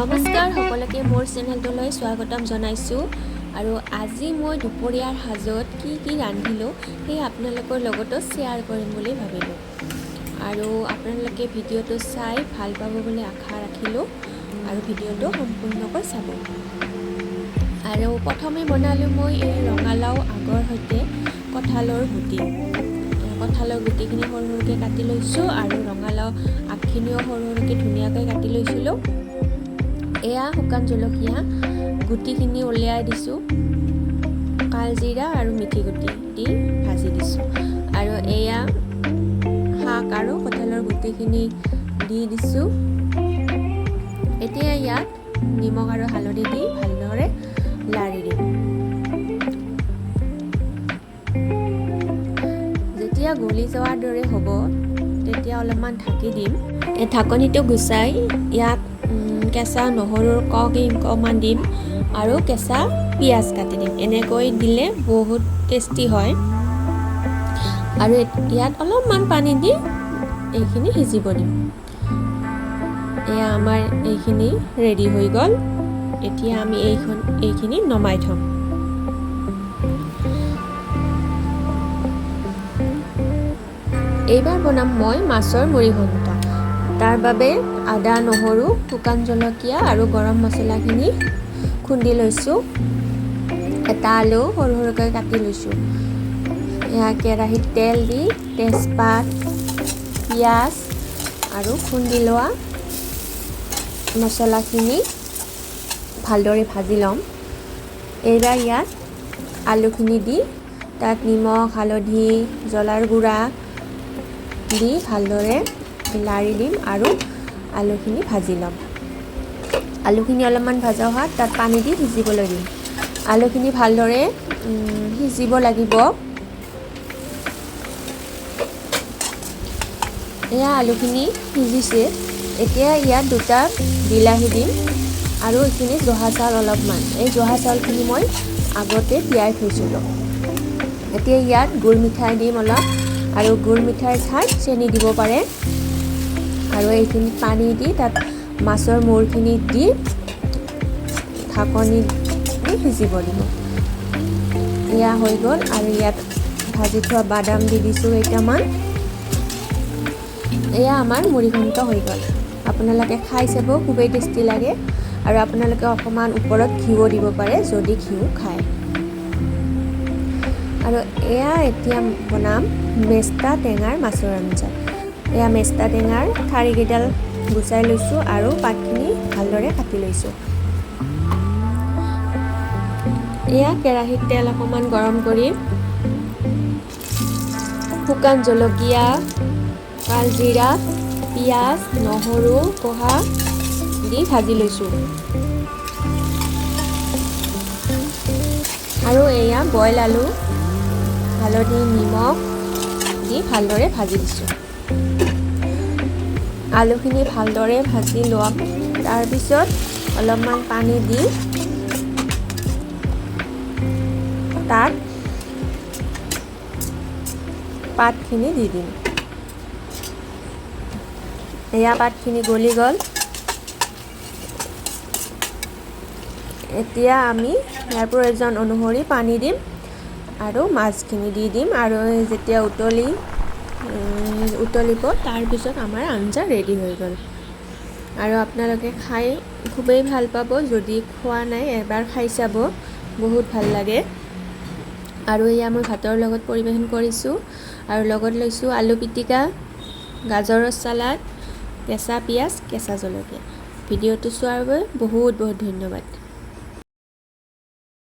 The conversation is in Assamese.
নমস্কাৰ সকলোকে মোৰ চেনেলটোলৈ স্বাগতম জনাইছোঁ। আৰু আজি মই দুপৰীয়াৰ সাজত কি কি ৰান্ধিলোঁ সেই আপোনালোকৰ লগতো শ্বেয়াৰ কৰিম বুলি ভাবিলোঁ। আৰু আপোনালোকে ভিডিঅ'টো চাই ভাল পাব বুলি আশা ৰাখিলোঁ আৰু ভিডিঅ'টো সম্পূৰ্ণকৈ চাব। আৰু প্ৰথমে বনালোঁ মই এই ৰঙালাও আগৰ সৈতে কঁঠালৰ গুটি। কঁঠালৰ গুটিখিনি সৰু সৰুকৈ কাটি লৈছোঁ আৰু ৰঙালাও আগখিনিও সৰু সৰুকৈ ধুনীয়াকৈ কাটি লৈছিলোঁ। এয়া শুকান জলকীয়া গুটিখিনি উলিয়াই দিছোঁ, কালজিৰা আৰু মিঠি গুটি দি ভাজি দিছোঁ। আৰু এয়া শাক আৰু কঁঠালৰ গুটিখিনি দি দিছোঁ। এতিয়া ইয়াত নিমখ আৰু হালধি দি ভালদৰে লাৰি দিম। যেতিয়া গলি যোৱাৰ দৰে হ'ব তেতিয়া অলপমান ঢাকি দিম। এই ঢাকনিটো গুচাই ইয়াত কেঁচা নহৰুৰ কহ কেইকমান দিম আৰু কেঁচা পিঁয়াজ কাটি দিম। এনেকৈ দিলে বহুত টেষ্টি হয়। আৰু ইয়াত অলপমান পানী দি এইখিনি সিজিব দিম। এয়া আমাৰ এইখিনি ৰেডি হৈ গ'ল। এতিয়া আমি এইখিনি নমাই থ'ম। এইবাৰ বনাম মই মাছৰ মুড়িঘণ্ট। তাৰ বাবে আদা, নহৰু, শুকান জলকীয়া আৰু গৰম মছলাখিনি খুন্দি লৈছোঁ। এটা আলু সৰু সৰুকৈ কাটি লৈছোঁ। এয়া কেৰাহীত তেল দি তেজপাত, পিঁয়াজ আৰু খুন্দি লোৱা মছলাখিনি ভালদৰে ভাজি ল'ম। এইবাৰ ইয়াত আলুখিনি দি তাত নিমখ, হালধি, জ্বলাৰ গুড়া দি ভালদৰে লাৰি দিম আৰু আলুখিনি ভাজি ল'ম। আলুখিনি অলপমান ভজা হোৱাত তাত পানী দি সিজিবলৈ দিম। আলুখিনি ভালদৰে সিজিব লাগিব। এয়া আলুখিনি সিজিছে। এতিয়া ইয়াত দুটা বিলাহী দিম আৰু এইখিনি জহা চাউল অলপমান। এই জহা চাউলখিনি মই আগতে তিয়াই থৈছিলোঁ। এতিয়া ইয়াত গুৰ মিঠাই দিম অলপ আৰু গুৰ মিঠাইৰ ঠাইত চেনি দিব পাৰে। আৰু এইখিনিত পানী দি তাত মাছৰ মূৰখিনি দি ঢাকনি দি সিজিব দিব। এয়া হৈ গ'ল। আৰু ইয়াত ভাজি থোৱা বাদাম দি দিছোঁ কেইটামান। এয়া আমাৰ মুড়িঘণ্ট হৈ গ'ল। আপোনালোকে খাই চাব, খুবেই টেষ্টি লাগে। আৰু আপোনালোকে অকণমান ওপৰত ঘিউও দিব পাৰে যদি ঘিউ খায়। আৰু এয়া এতিয়া বনাম মেষ্টা টেঙাৰ মাছৰ আঞ্জা। এয়া মেষ্টা টেঙাৰ ঠাৰিকেইডাল গুচাই লৈছোঁ আৰু পাতখিনি ভালদৰে কাটি লৈছোঁ। এয়া কেৰাহীত তেল অকণমান গৰম কৰি শুকান জলকীয়া, কালজিৰা, পিঁয়াজ, নহৰু কোহা দি ভাজি লৈছোঁ। আৰু এয়া বইল আলু, হালধি, নিমখ দি ভালদৰে ভাজি দিছোঁ। আলুখিনি ভালদৰে ভাজি লোৱা তাৰপিছত অলপমান পানী দি তাত পাতখিনি দি দিম। এয়া পাতখিনি গলি গ'ল। এতিয়া আমি ইয়াৰ প্ৰয়োজন অনুসৰি পানী দিম আৰু মাছখিনি দি দিম। আৰু যেতিয়া উতলিব তাৰপিছত আমাৰ আঞ্জা ৰেডি হৈ গ'ল। আৰু আপোনালোকে খাই খুবেই ভাল পাব। যদি খোৱা নাই এবাৰ খাই চাব, বহুত ভাল লাগে। আৰু এয়া মই ভাতৰ লগত পৰিৱেশন কৰিছোঁ। আৰু লগত লৈছোঁ আলু পিটিকা, গাজৰৰ চালাড, কেঁচা পিঁয়াজ, কেঁচা জলকীয়া। ভিডিঅ'টো চোৱাৰ বাবে বহুত বহুত ধন্যবাদ।